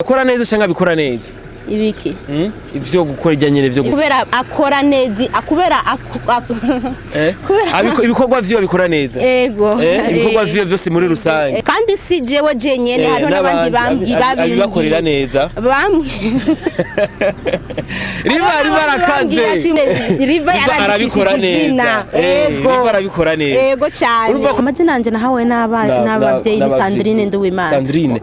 Akora neza cyangwa abikora neza? Ibiki? Ivyo gukora ijya nyene vyo Kubera akora neza, kubera Eh? Ibikorwa vyiwe abikora neza. Ego. Ibikorwa vyiwe vyose muri rusange. Kandi si jewe jenyene, hariho n'abandi bambwi Abibakorera neza. Bamwe Riva, Riva arakaze. Riva Riva yarandikishije arabikora izina. neza. Ego. Riva arabikora neza. Ego cyane. Urumva ko- Amazina yanje nahawe n'abavyeyi ni Sandrine Nduwimana. Sandrine.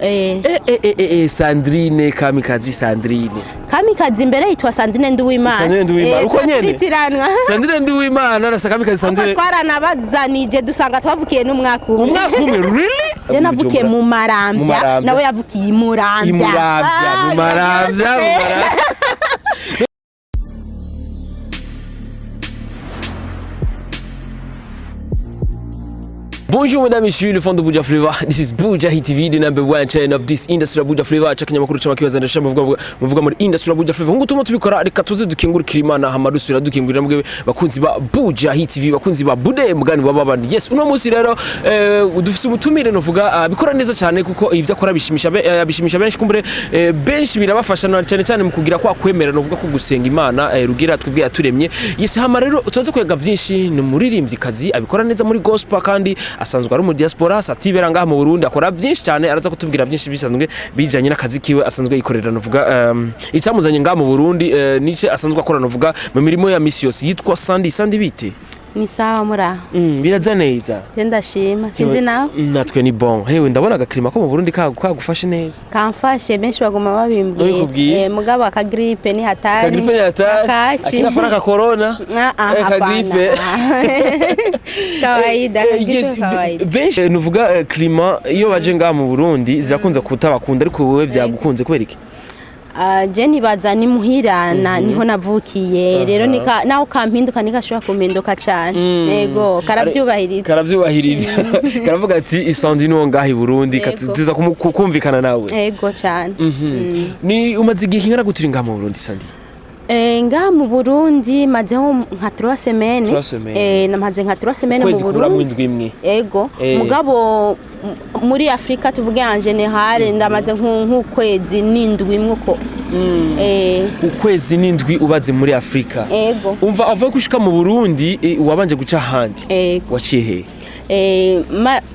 Sandrine Kamikazi Sandrine. Kamikazi imbere yitwa Sandrine Nduwimana. Sandrine Nduwimana. Uko nyene? Turitiranwa. Sandrine Nduwimana na Kamikazi Sandrine. Twaranabazanije dusanga twavukiye n'umwaka umwe. Umwaka umwe, really? Je navukiye mu Mu Maramvya, Maramvya. nawe yavukiye i Muramvya. Imuramvya, Ah, mu Maramvya, mu Maramvya. Bonjour mesdames, messieurs, le fan de Buja Flavor. This is Buja Hit TV, the number one channel of this industry of Buja Flavor. Chaka nyamakuru chama kibaza ndasha muvuga muvuga muri industry of Buja Flavor. Ngo tuma tubikora, reka tuze dukingurikira Imana hama dusubira dukingurira mbwe bakunzi ba Buja Hit TV, bakunzi ba Bude mugani wa babandi. Yes, uno munsi rero dufise ubutumire novuga bikora neza cyane kuko ivyo akora bishimisha bishimisha benshi, kumbure benshi birabafasha na cyane cyane mu kugira kwa kwemera novuga ko gusenga Imana rugira twebwe yaturemye. Yes, hama rero tuze kwega vyinshi. Ni umuririmvyikazi abikora neza muri gospel kandi asanzwe ari mu diaspora, satibera ngaha mu Burundi, akora byinshi cyane. Araza kutubwira byinshi bisanzwe bijanye n'akazi kiwe asanzwe yikorera, novuga icamuzanye ngaha mu Burundi, nice asanzwe akora novuga mu mirimo ya misi yose. Yitwa Sandy. Sandy, bite? Ni sawa, muraho? Biraza neza. Je ndashima, sinzi nawe. Natwe ni bon. Hewe, ndabona agakirima ko mu Burundi kagufashe neza. Kamfashe, benshi baguma babimbwira. Babikubwiye? Mugabo akagripe ni hatari. Kagripe ni hatari. Akaci. Akina para ka corona. Ah, ah, hapana. Kagripe. Kawaida, kagripe Yes, kawaida. Benshi nuvuga climat iyo baje ngaha mu Burundi zirakunze kutabakunda, ariko wowe vyagukunze kubera iki? Ah, je nibaza ni muhira na niho navukiye, rero nika naho kampinduka nigashobora kumpinduka cyane. Yego, karabyubahiriza. Karavyubahiriza, karavuga ati isandi niwo ngaha i Burundi. Yego. Tuza kumvikana nawe. Yego cyane. Ni umaze igihe kingana gute uri ngaha mu Burundi, Sandi? Ngaha mu Burundi mazeho nka 3 semaines. 3 semaines. Namaze nka 3 semaines mu Ukwezi kuburamwo Burundi. indwi imwe. Ego. Mugabo muri Afrika, tuvuge en général, ndamaze nk'ukwezi n'indwi imwe uko. Ukwezi n'indwi ubaze muri Afrika? Ego. Umva, avuye gushika mu Burundi, wabanje guca ahandi? Ego. Waciye he?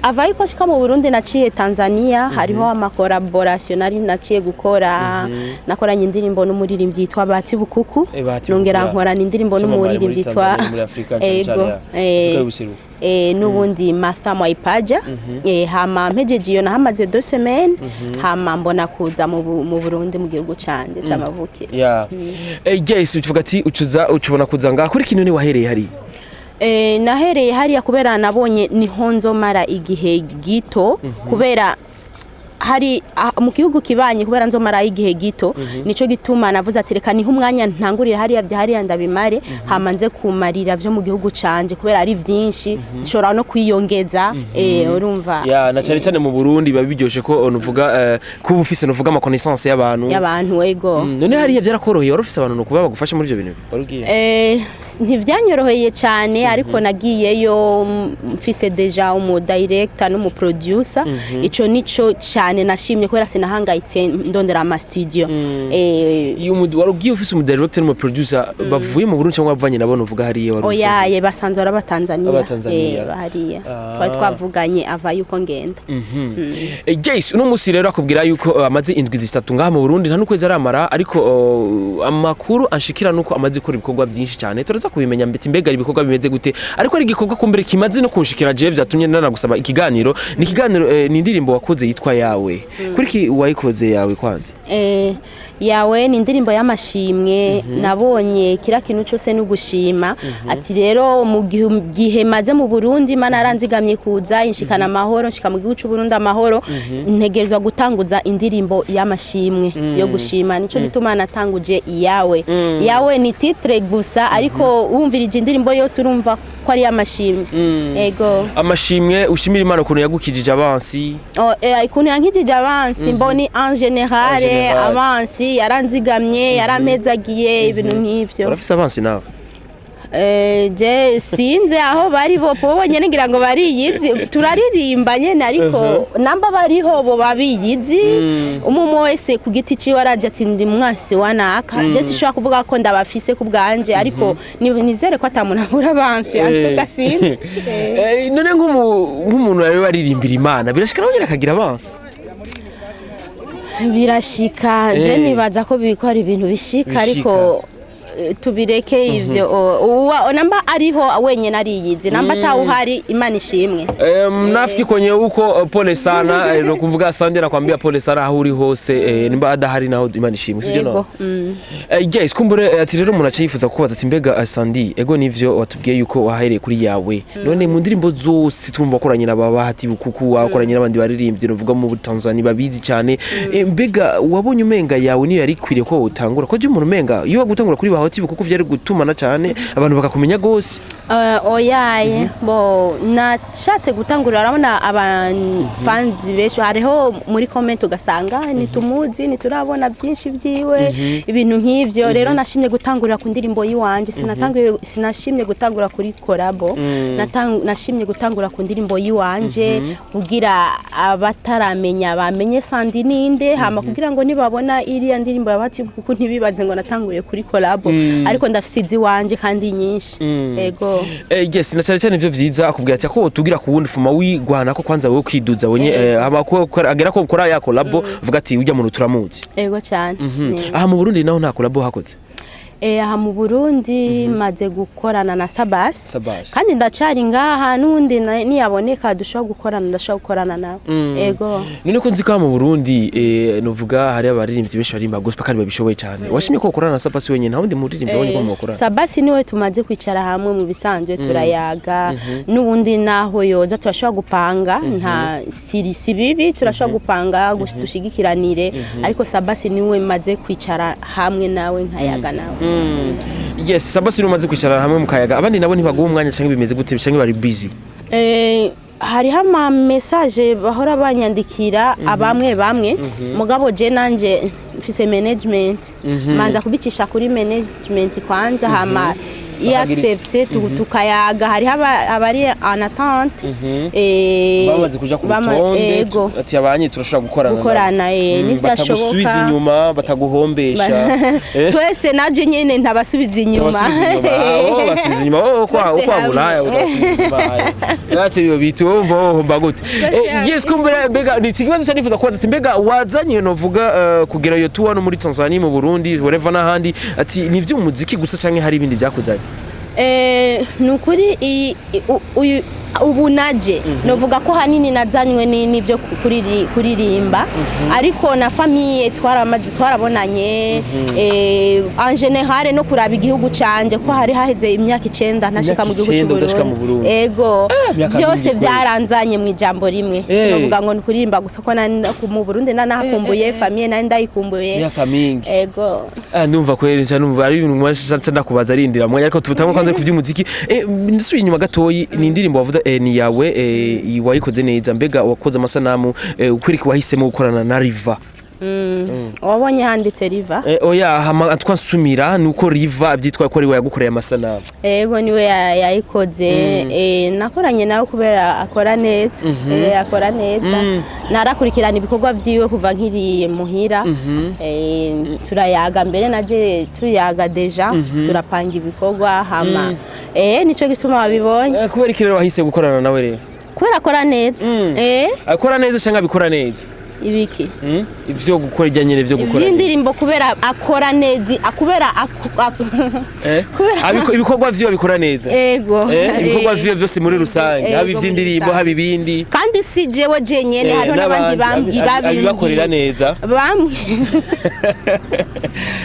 Ava yuko nshika mu Burundi naciye Tanzania, hariho ama collaboration nari naciye gukora. Nakoranye indirimbo n'umuririmbyi yitwa Bahati Bukuku. Bahati nongera Bukuku, nkorana indirimbo Icamamare muri n'umuririmbyi yitwa Tanzania, muri Afrika, cyane Ego. cyane ya Afrika y'ubuseruko. N'ubundi Martha Mwaipaja. Hama mpejeje iyo nahamaze 2 semaines, hama mbona kuza mu Burundi, mu gihugu canje c'amavukiro. Yeah. Yes, uvuga ati ucuza ucubona kuza ngaha kuri kintu ni wahereye hari? Nahereye hariya kubera nabonye niho nzomara igihe gito, kubera hari mu gihugu kibanye, kubera nzomara igihe gito, nico gituma navuze ati reka niho umwanya ntangurira hariya, bya hariya ndabimare, hama nze kumarira vyo mu gihugu canje, kubera ari vyinshi nshobora no kwiyongeza, urumva. Ya, na cyane cyane mu Burundi biba biryoshe ko nuvuga kuba ufise nuvuga ama connaissance y'abantu. Y'abantu, ego. None hariya byarakoroheye, wari ufise abantu nukuba bagufasha muri ibyo bintu wari ugiye? Ntivyanyoroheye cyane, ariko nagiyeyo mfise déjà umu director n'umu producer. Ico nico cyane nashimye, kubera sinahangayitse ndondera ama studio. Iyo wari ugiye ufise umu director n'umu producer bavuye mu Burundi cyangwa bavanye nabo nuvuga hariya wari Oya, ye basanzwe ari Abatanzania. Abatanzania. Hariya Ah. twari twavuganye ava yuko ngenda. Yes, uno musi rero akubwira yuko amaze indwi 3 ngaha mu Burundi, nta n'ukwezi aramara, ariko amakuru anshikira nuko amaze gukora ibikorwa byinshi cyane. Turaza kubimenya mbetse mbega ari ibikorwa bimeze gute, ariko ari igikorwa kumbere kimaze no kunshikira jewe vyatumye ndanagusaba ikiganiro. Ni ikiganiro, ni indirimbo wakoze yitwa Yawe. Kuri ki wayikoze Yawe kwanza? Yawe ni indirimbo y'amashimwe. Nabonye kira kintu cyose no gushima, ati rero mu gihe maze mu Burundi, Imana yaranzigamye kuza inshikana amahoro, nshika mu gihugu cy'u Burundi amahoro, ntegerezwa gutanguza indirimbo y'amashimwe yo gushima. Nico gituma natanguje Iyawe. Yawe ni titre gusa, ariko wumvirije indirimbo yose urumva ko ari y'amashimwe. Ego. Amashimwe ushimira Imana ukuntu yagukijije abansi. Oh, ukuntu yankijije abansi, mboni en général. En général. Abansi yaranzigamye, yarampezagiye, ibintu nk'ivyo. Urafise abansi nawe? Je sinze aho bari bo bonyene, ngira ngo bariyizi. Turaririmba nyene, ariko namba bariho bo babiyizi, umwe wese ku giti ciwe arazi ati ndi mwansi wa naka. Je sishobora kuvuga ko ndabafise ku bwanje, ariko nizere ko ata muntu abura abansi, antuka sinzi. None nk'umuntu yari waririmbira Imana, birashika nawe nyene akagira abansi? Birashika. Je nibaza ko biko ari ibintu bishika, Bishika. ariko tubireke ivyo. Namba ariho wenyene ariyizi, namba atawuhari, Imana ishimwe. Mnafiki kwenye huko, pole sana. No kuvuga Sandi nakwambia pole sana aho uri hose. Nimba adahari naho, Imana ishimwe, sibyo? Yego. No. Yes, kumbure ati rero umuntu aca yifuza kubaza ati mbega Sandi, ego nivyo watubwiye yuko wahereye kuri yawe, none mu ndirimbo zose twumva wakoranye na Bahati Bukuku, wakoranye n'abandi baririmbyi nuvuga mu Tanzania babizi cyane, mbega wabonye umenga yawe niyo yari ikwiriye ko utangura ko je umuntu umenga iyo wagutangura kuri Bahati Bukuku vyari gutumana cyane, abantu bakakumenya gose? Oyaye, bo nashatse gutangurira, urabona abafanzi benshi hariho muri comment ugasanga ntitumuzi, ntiturabona byinshi byiwe, ibintu nk'ivyo. Rero nashimye gutangurira ku ndirimbo yiwanje, sinatanguye, sinashimye gutangura kuri collabo. Nashimye gutangura ku ndirimbo yiwanje kugira abataramenya bamenye Sandi ninde, hama kugira ngo nibabona iriya ndirimbo ya Bahati kuko ntibibaze ngo natanguriye kuri collabo, ariko ndafise iziwanje kandi nyinshi, ego. Yes, na cyane cyane ivyo vyiza akubwira ati ko tugira ku wundi fuma wigwana ko kwanza wewe kwiduza wenye, hama ko agera ko ukora ya collabo uvuga ati ujya muntu turamuzi. Ego cyane. Aha mu Burundi naho nta collabo hakoze? Aha mu Burundi maze gukorana na Sabas. Sabas. Kandi ndacari ngaha, n'undi niyaboneka dushobora gukorana, ndashobora gukorana nawe, ego. None ko nzi ko aha mu Burundi, novuga hari abaririmbyi benshi baririmba gospel kandi babishoboye cyane, washimye ko ukorana na Sabas wenyine, nta wundi muririmbyi wabonye ko mukorana? Sabas niwe tumaze kwicara hamwe mu bisanzwe turayaga, n'ubundi naho yoza turashobora gupanga, nta si bibi, turashobora gupanga dushigikiranire, ariko Sabas niwe maze kwicara hamwe nawe nkayaga nawe. Yes, Sabas niwe umaze kwicara hamwe mukayaga. Abandi nabo ntibaguha umwanya canke bimeze gute, canke bari busy? Hariho ama message bahora banyandikira abamwe bamwe, mugabo je nanje mfise management, manza kubicisha kuri management kwanza, hama iyo accepte tukayaga. Hariho abari en attente, bamaze kuja ku rutonde ego. Ati abanye turashobora gukorana. Gukorana, nivyashoboka. Batagusubiza inyuma, bataguhombesha. Twese naje nyene ntabasubiza inyuma. Basubiza inyuma. Oh, basubiza inyuma. Oh, kwa Twese kwa hamwe. Bulaya utasubiza inyuma. Yache iyo bitu wumva wohomba gute? Yes, kumbe mbega ni ikibazo cyanifuza kubaza ati mbega wazanye novuga kugera iyo tuwa no muri Tanzania, mu Burundi, wherever n'ahandi, ati ni ivy'umuziki gusa canke hari ibindi byakuzanye? Ni ukuri ubu naje novuga ko hanini nazanywe n'ibyo kuririmba, ariko na famille twaramaze twarabonanye, en général no kuraba igihugu canje ko hari haheze imyaka 9 ntashika mu gihugu cy'u Imyaka 9 udashika mu Burundi. Burundi. Ego. Imyaka Byose mingi kweli. byaranzanye mu ijambo rimwe. Novuga ngo ni kuririmba gusa, ko mu Burundi nanahakumbuye, famille nari ndayikumbuye. Imyaka mingi. Ego. Ah, ndumva kweri nca numva ari ibintu nca ndakubaza arindira mwanya, ariko tubutangwa kwanza ku vy'umuziki. Ndasubiye inyuma gatoyi, ni indirimbo wavuze ni yawe, wayikoze neza. Mbega wakoze amasanamu, ukwereka wahisemo gukorana na Riva? Wabonye handitse Riva? Oya, hama twasumira nuko Riva byitwa ko ari we yagukoreye amasanamu. Ego, niwe yayikoze. Nakoranye nawe kubera akora neza, akora neza. Narakurikirana ibikorwa vyiwe kuva nkiri muhira. Turayaga mbere naje tuyaga déjà, turapanga ibikorwa, hama nico gituma wabibonye. Kubera iki rero wahise gukorana nawe rero? Kubera akora neza. Akora neza cyangwa abikora neza? Ibiki? Ivyo gukora ijya nyene vyo gukora neza. Ivy'indirimbo, kubera akora neza, kubera Ibikorwa vyiwe abikora neza. Ego. Ibikorwa vyiwe vyose muri rusange, Ego, haba muri ivy'indirimbo, rusange. haba ibindi. Kandi si jewe jenyene, hariho n'abandi n'abandi abibakorera neza. Bamwe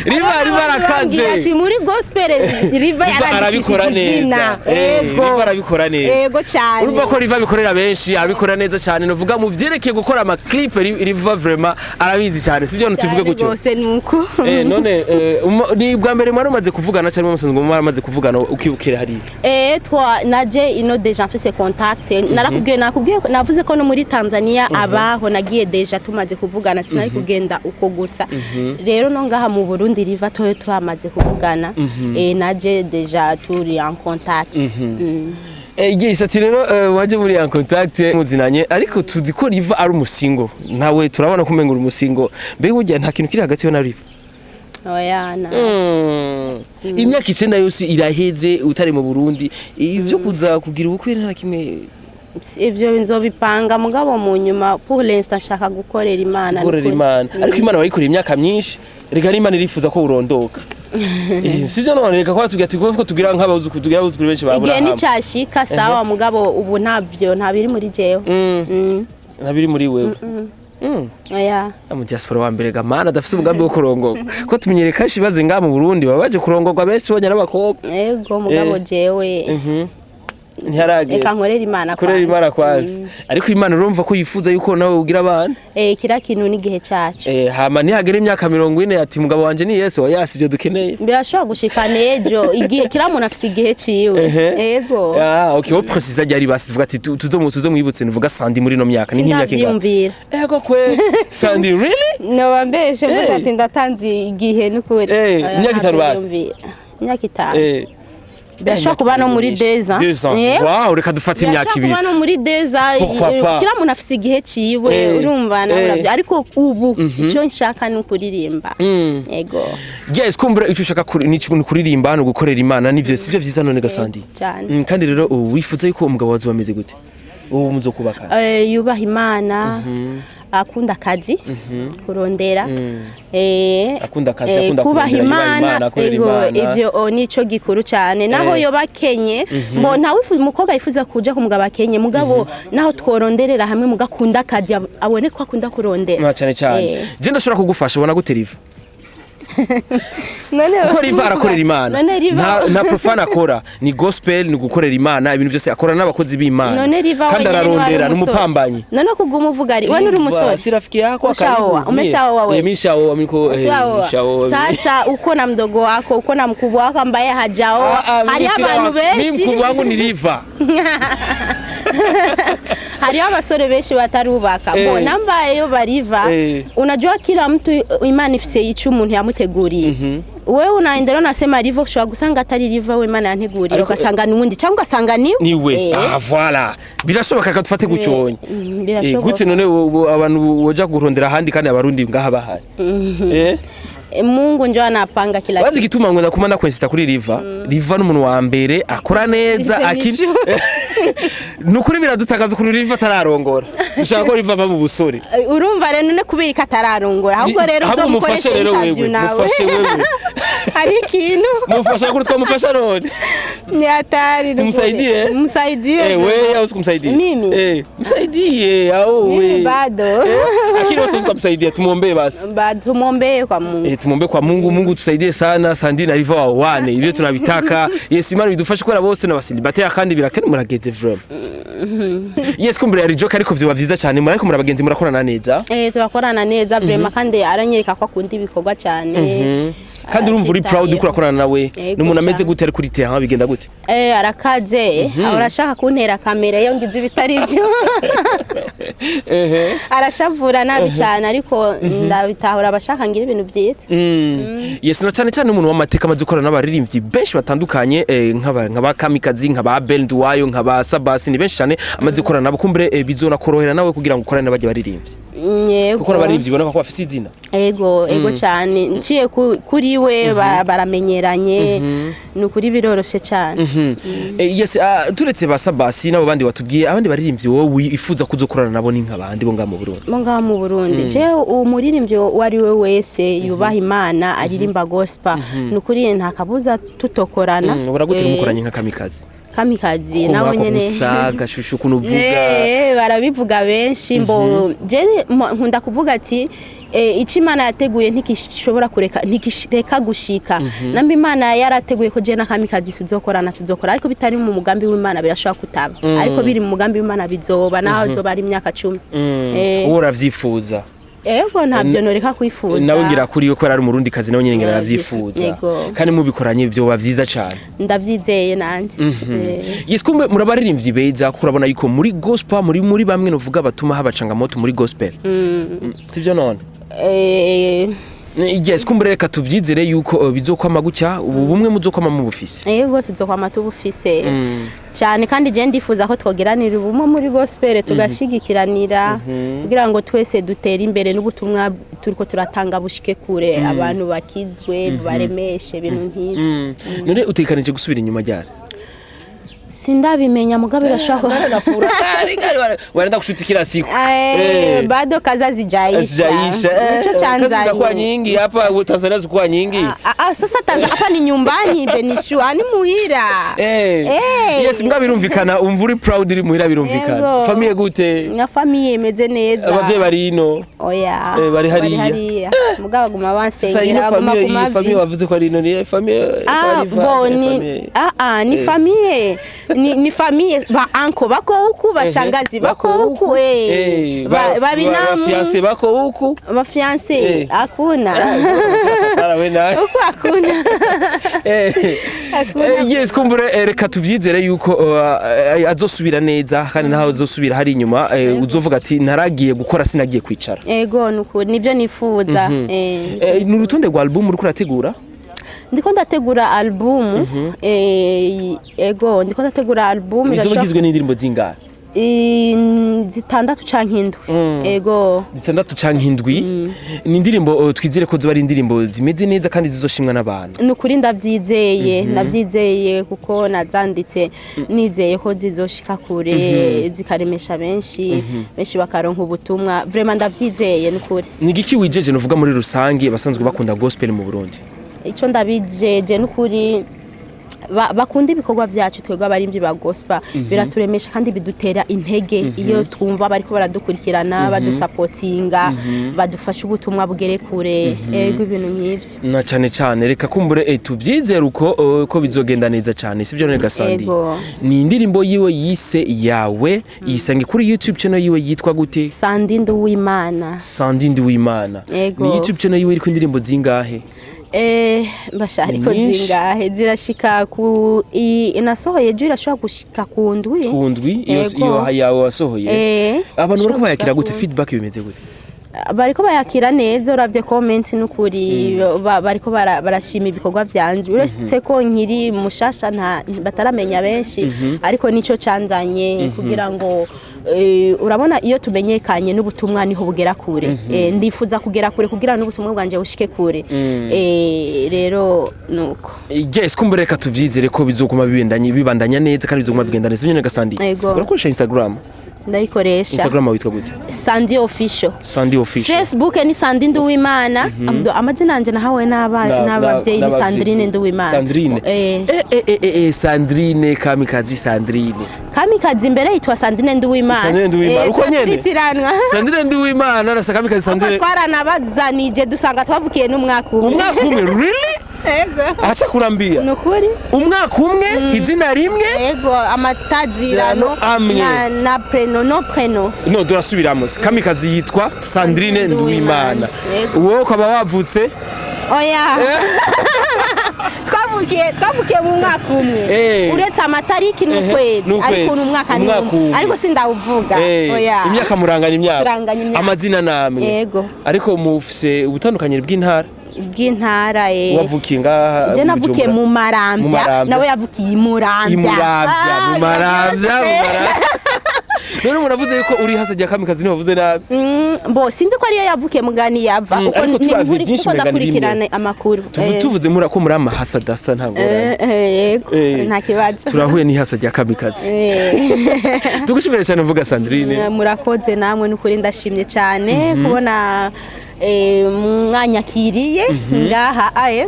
Riva bambwiye arakaze. Ati muri gospel Riva Riva yarandikishije arabikora neza. izina. Ego. Riva arabikora neza. Ego cyane. Urumva ko Riva abikorera benshi, abikora neza cyane. Nuvuga mu vyerekeye gukora ama clip. Riva vraiment arabizi cyane, sibyo? Tuvuge gutyo. Rwose nuko. None ni bwa mbere mwari umaze kuvugana cyangwa musanzwe mwari kuvugana ukibukira hariya? Twa naje ino déjà mfise contact. Narakubwiye, nakubwiye, navuze ko no muri Tanzania abaho nagiye déjà tumaze kuvugana, sinari kugenda uko gusa. Rero no ngaha mu Burundi Riva toyo twamaze kuvugana, naje déjà turi en contact. Igihe ati rero waje muri en contact muzinanye, ariko tuzi ko Riva ari umusingo, nawe turabona ko umenga uri umusingo. Mbega burya nta kintu kiri hagati yo na Riva? Oya na. Imyaka 9 yose iraheze utari mu Burundi, ibyo kuza kugira ubukwe nta na kimwe? Ivyo nzobipanga mugabo mu nyuma. Pour l'instant nshaka gukorera Imana. Gukorera Nukuri. Imana. Ariko Imana wayikoreye imyaka myinshi, reka n'Imana irifuza ko urondoka. Sivyo none? Reka kwa tugira tuko tugira nk'abuzukuru, tugira abuzukuru benshi ba Igihe Aburahamu. nicashika sawa, mugabo ubu ntavyo, ntabiri muri jewe. Ntabiri muri wewe? Oya. Mu diaspora wa mbere gamana adafise umugambi wo kurongorwa, ko tumenyereye kenshi baze ngaha mu Burundi baba baje kurongorwa benshi bonye n'abakobwa. Ego, mugabo jewe Ntiharagera. Reka nkorera Imana Korera kwanza. Imana kwanza. Ariko Imana urumva ko yifuza yuko nawe ugira abana. Kira kintu n'igihe cacu. Hama nihagera imyaka 40 ati mugabo wanje ni Yesu, oya sivyo dukeneye. Birashobora gushika n'ejo. Igihe kira muntu afise igihe ciwe. Ego. Ah, okay, wo précisa ryari basi, tuvuga ati tuzo mwibutse, nuvuga Sandi muri no myaka ni nk'imyaka ingahe? Sinavyiyumvira. Ego kwe Sandi, really? Noba mbeshe mvuze Eh. ati ndatanze igihe n'ukuri. Eh, Oya, imyaka 5 basi. ntavyiyumvira. Imyaka 5 birashobora kuba no muri 2 ans. 2 ans. Wow, reka dufate imyaka Birashobora 2. kuba no muri 2 ans. Pourquoi pas? Kila muntu afise igihe ciwe. Urumva nawe uravyo, ariko ubu icyo nshaka ni ukuririmba. Ego. Yes, kumbura icyo ushaka ni kuririmba no gukorera Imana, nivyo sivyo vyiza none gasandi? Cyane. Kandi rero ubu wifuza yuko umugabo wawe ameze gute ubu muzokubaka? Yubaha Imana, akunda akazi, kurondera. Akunda akazi, akunda kubaha kurondera, yubaha Imana, Imana, akorera ego, Imana. ivyo nico gikuru cyane. Naho yoba akenye, mbo ntawe umukobwa yifuza kuja ku mugabo akenye, mugabo naho tworonderera hamwe, mugakunda akazi, abone ko akunda kurondera. Na cyane cyane. Je ndashobora kugufasha, ubona gute Riva? None Kuko Riva arakorera Imana. None Riva Nta profane akora, ni gospel, ni gukorera Imana ibintu byose akora n'abakozi b'Imana. None Riva Kandi wenyene niwe ari ararondera umusore. n'umupambanyi. None kuguma uvuga ari we uri umusore? Si rafiki yako? Ushaoa, Karibu. umeshaoa wewe? Mimi nishaoa, miko Ushaoa. nishaoa. Sasa uko na mdogo wako, uko na mkubwa wako ambaye hajaoa. Ah, ah, mimi Hariho abantu mimi benshi. mkubwa wangu ni Riva. Hariho abasore benshi batarubaka. Bo nambayeyo bariva. Unajua kila mtu Imana ifise ico umuntu yamuteguriye. Wewe unaendelea unasema Riva, ushobora gusanga atari Riva we Imana yanteguriye, ugasanga ni uwundi cyangwa ugasanga ni Niwe. Ah, voilà, birashoboka, reka dufate gutyo wonye. Birashoboka. Gute none abantu woja kurondera ahandi kandi abarundi ngaha bahari? Mungu ndio anapanga kila Wazi kitu. igituma ngo ndakuma ndakwensita kuri Riva, Riva n'umuntu wa mbere akora neza. Akini nukuri biradutakaza ukuntu Riva atararongora. Dushaka ko Riva ava mu busore. Urumva rero none kubera ko atararongora, ahubwo rero Ahubwo mufashe uzomukoresha rero interview wewe, nawe. Mufashe wewe. Hari ikintu. Mufasha kuri twamufasha none. Ni hatari. Tumsaidie? Msaidie. Wewe au sikumsaidie? Mimi? Msaidie au Mimi wewe? bado. Lakini wewe usikumsaidia, tumuombee basi. Bado, tumwombee kwa Mungu. Tumuombe kwa Mungu, Mungu tusaidie sana Sandi na Riva wawane. Ibyo tunabitaka. Yes, Imana bidufashe kubera bose n'abasilibateri kandi birakene murageze vraiment. Yes, kumbura yari joke, ariko vyoba vyiza cyane. Murariko murabagenzi, murakorana neza. Turakorana neza vraiment, kandi aranyereka ko akunda ibikorwa cyane. Kandi urumva uri proud uko urakorana nawe? Yego, N'umuntu ameze cyane. gute ari kuri terrain, bigenda gute? Arakaze. Arashaka kuntera kamera iyo ngize ibitari byo. Arashavura nabi cyane, ariko ndabitahura, abashaka ngira ibintu byiza. Yes, na cyane cyane umuntu w'amateka amaze gukorana n'abaririmbyi benshi batandukanye, nk'aba Kamikazi, nk'aba Abel Nduwayo, nk'aba Sabasi, ni benshi cyane amaze gukorana nabo. Kumbure bizona korohera nawe kugira ngo ukorane n'abajya baririmbyi? Yego. Kuko n'abaririmbyi ubona ko bafise izina. Ego, ego cyane. Nciye kuri we baramenyeranye, ni ukuri biroroshe cyane. Yes, turetse ba Sabasi n'abo bandi watubwiye, abandi baririmbyi wowe wifuza kuzokorana nabo ni nk'abandi bo ngaha mu Burundi? Mo ngaha mu Burundi, je umuririmbyi uwo ari we wese yubaha Imana, aririmba gospel, ni ukuri nta kabuza tutokorana. Ubona gute mukoranye nka Kamikazi? Kamikazi nawe nyene. Gusa gashushu ukuntu uvuga. Barabivuga benshi. Mbo je nkunda kuvuga ati icyo Imana yateguye ntikishobora kureka, ntikireka gushika. Namba Imana yarateguye ko je na Kamikazi tuzokorana, tuzokora, ariko bitari mu mugambi w'Imana birashobora kutaba, ariko biri mu mugambi w'Imana bizoba, naho zoba ari imyaka 10. Wowe uravyifuza? Ego, ntabyo noreka kwifuza. Nawe ngira kuri yo ko ari umurundi kazi, nawe nyene ngira aravyifuza. Yego. Kandi mubikoranye vyoba vyiza cane. Ndavyizeye nanje. Yes, kumbe murabaririmbyi beza, kuko urabona yuko muri gospel muri bamwe novuga batuma haba changamoto muri gospel. Sivyo none? Yes, kumbe reka tuvyizere yuko bizokwama gutya, ubu bumwe muzokwama mu bufise. Yego, tuzokwama tubufise cyane, kandi je ndifuza ko twogeranira ubumwe muri gospel, tugashigikiranira kugira ngo twese dutere imbere n'ubutumwa turiko turatanga bushike kure, abantu bakizwe, baremeshe, ibintu nk'ivyo. None utekanije gusubira inyuma ryari? Sindabimenya, mugabo irashobora. Wanaenda kushuti kila siku. Bado kazi hazijaisha. Hazijaisha. Nico Kazi zinakuwa chanzanye. nyingi hapa Tanzania, zikuwa nyingi. Ah, ah, sasa hapa ni nyumbani, Benishu, ni muhira. Yes, mbwa birumvikana, umva uri proud uri muhira, birumvikana. Yego. Famille gute? Na famille imeze neza. Abavyeyi bari ino? Oya. Bari hariya. Hariya. Mugabo baguma Sasa ino bansengera, baguma famille, ku iyi mavi. famille wavuze ko ari ino ni famille? Ah, bo ni ni famille, ni famille, ba anko bako huku, bashangazi bako huku, ba binamu. Fiancé bako huku. Ba fiancé hakuna. Ara we nawe. Huku hakuna. Hakuna. Yes, kumbure reka tuvyizere yuko azosubira neza, kandi naho azosubira hari inyuma uzovuga ati naragiye gukora, sinagiye kwicara. Ego, nukuri nivyo nifuza. Ni urutonde rwa album uriko urategura? Ndiko ndategura album. Ego, ndiko ndategura album. Izoba irashobora- igizwe n'indirimbo zingahe? 6 canke 7. Ego. 6 canke 7. Ni indirimbo twizere ko ziba ari indirimbo zimeze neza kandi zizoshimwa n'abantu. Nukuri ndavyizeye, ndavyizeye kuko nazanditse nizeye ko zizoshika kure, zikaremesha benshi, benshi bakaronka ubutumwa. Vraiment ndavyizeye nukuri. Ni igiki wijeje nuvuga muri rusange basanzwe bakunda gospel mu Burundi? Ico ndabijeje nukuri, bakunda ibikorwa vyacu twebwe abarimvyi ba gospel, biraturemesha kandi bidutera intege iyo twumva bariko baradukurikirana, badusapotinga, badufasha ubutumwa bugere kure. Ego, ibintu nk'ivyo. Na cane cane reka kumbure tuvyizere uko ko bizogenda neza cane, sivyo none Gasandi? Ego. Ni indirimbo yiwe yise Yawe, yisange kuri YouTube channel yiwe yitwa gute? Sandi Nduwimana. Sandi Nduwimana. Ego. Ni YouTube channel yiwe iriko indirimbo zingahe? Basha, ariko Ni nyinshi. zingahe? Zirashika ku inasohoye ejo, irashobora gushika ku 7. Ku 7 iyo? Ego. Iyo yawe wasohoye, abantu bariko bayakira gute? Ishobora. Feedback bimeze gute? Bariko bayakira neza, uravye comment n'ukuri bariko barashima ibikorwa vyanje, uretse ko nkiri mushasha, nta bataramenya benshi, ariko nico canzanye kugira ngo urabona iyo tumenyekanye n'ubutumwa niho bugera kure. Ndifuza kugera kure kugira n'ubutumwa bwanje bushike kure. Rero nuko. Yes, kumbure reka tuvyizere ko bizoguma bibandanya neza kandi bizoguma bigenda neza nyene. Gasandi, Ego. urakoresha Instagram? Ndayikoresha. Instagram witwa gute? Sandi Official. Sandi Official. Facebook ni Sandi Nduwimana. Amazina yanje nahawe n'abavyeyi ni n'abavyeyi. Sandrine Nduwimana. Sandrine. Sandrine Kamikazi, Sandrine. Kamikazi imbere yitwa Sandrine Nduwimana. Sandrine Nduwimana. Uko nyene? Turitiranwa. Sandrine Nduwimana na Kamikazi Sandrine. Twaranabazanije dusanga twavukiye n'umwaka umwe. Umwaka umwe, really? Ego. Acha kurambia. Nukuri. Umwaka umwe, izina rimwe. Ego, amatazirano. Amwe. Na prénom, no prénom. No durasubiramo. Kamikazi yitwa Sandrine Nduwimana. Yego. Wowe ukaba wavutse? Oya, twavukiye mu mwaka umwe, uretse amatariki n'ukwezi. N'ukwezi. Ariko n'umwaka ni Umwaka umwe. umwe. Ariko sindawuvuga. Oya. Imyaka muranganya imyaka. Turanganya imyaka. Amazina namwe. Yego. Ariko mufise ubutandukanye bw'intara. Bw'intara, eh. Wavukiye ngaha? Je navukiye mu Mu Maramvya, Maramvya. nawe yavukiye i Muramvya. Imuramvya. Ah, Mu Maramvya, mu Maramvya. None muravuze yuko uri hasa rya Kamikazi, ntiwavuze nabi. Bo sinzi ko ariyo yavukiye mugani yava uko Ariko ni turavye nkuri byinshi kuko umenga ni rimwe. ndakurikirana amakuru. Tuvuze muri ko muri amahasa dasa, nta ngorane. Yego, nta kibazo. Turahuye n'ihasa rya Kamikazi. Tugushimire cyane uvuga Sandrine. Murakoze namwe, nukuri ndashimye cyane kubona Mwanyakiriye ngaha aye.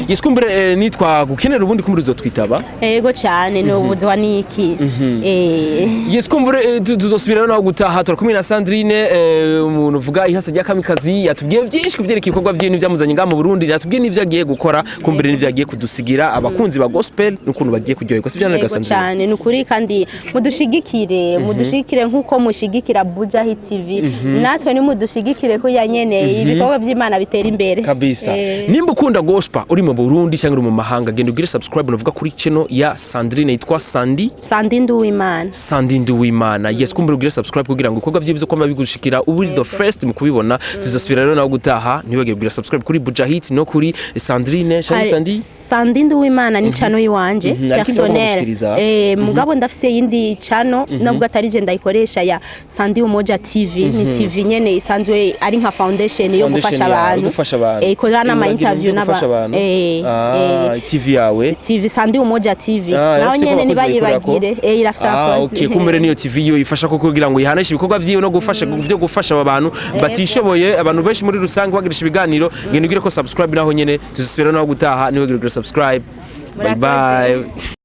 Yes, kumbure nitwa gukenera ubundi, kumbure uzotwitaba. Ego cyane, nubuzwa niki. Yes, kumbure tuzosubira naho gutaha. Turakumwe na Sandrine, umuntu uvuga ihasa rya Kamikazi. Yatubwiye byinshi kuvyerekeye ibikorwa vyiwe n'ivyamuzanye ngaha mu Burundi, yatubwiye n'ivyo agiye gukora, kumbure n'ivyo agiye kudusigira abakunzi ba gospel n'ukuntu bagiye kuryoherwa, sivyo none, Sandrine? Cyane, ni ukuri. Kandi mudushigikire, mudushigikire nk'uko mushigikira Bujahi TV, natwe nimudushigikire kuya nyene ibikorwa by'Imana bitera imbere. Kabisa. Nimba ukunda gospel, uri mu Burundi cyangwa uri mu mahanga, genda ugire subscribe unavuga kuri channel ya Sandrine yitwa Sandi Sandi Nduwimana. Sandi Nduwimana. Yes, kumbure ugire subscribe kugira ngo ibikorwa vyiza ko bigushikira, uri the first mu kubibona. Tuzosubira rero nawe gutaha. Ntibagire kugira subscribe kuri Bujahit no kuri Sandrine cyangwa Sandi. Sandi Nduwimana ni channel yiwanje Ariko ndagomba personnel. gushikiriza. Mugabo ndafise yindi channel, nubwo atari je ndayikoresha, ya Sandi Umoja TV. Ni TV nyene isanzwe ari nka foundation yo Foundation gufasha yawe, abantu. gufasha abantu. Ikorera n'ama Uragira interview ibyo n'aba gufasha abantu. TV yawe. TV Sandi Umoja TV. Ah, Naho irafise nyene ko abakozi bayikorerako? nibayibagire. Irafise abakozi. Okay, kumbere niyo TV yo ifasha ko kugira ngo ihanishe ibikorwa vyiwe no gufasha byo gufasha aba bantu batishoboye, abantu benshi muri rusange, bagirisha ibiganiro. Ngenda ugire ko subscribe naho nyene. Tuzosubira naho gutaha. Niwagire kugira subscribe. Bye. Murakoze. Bye.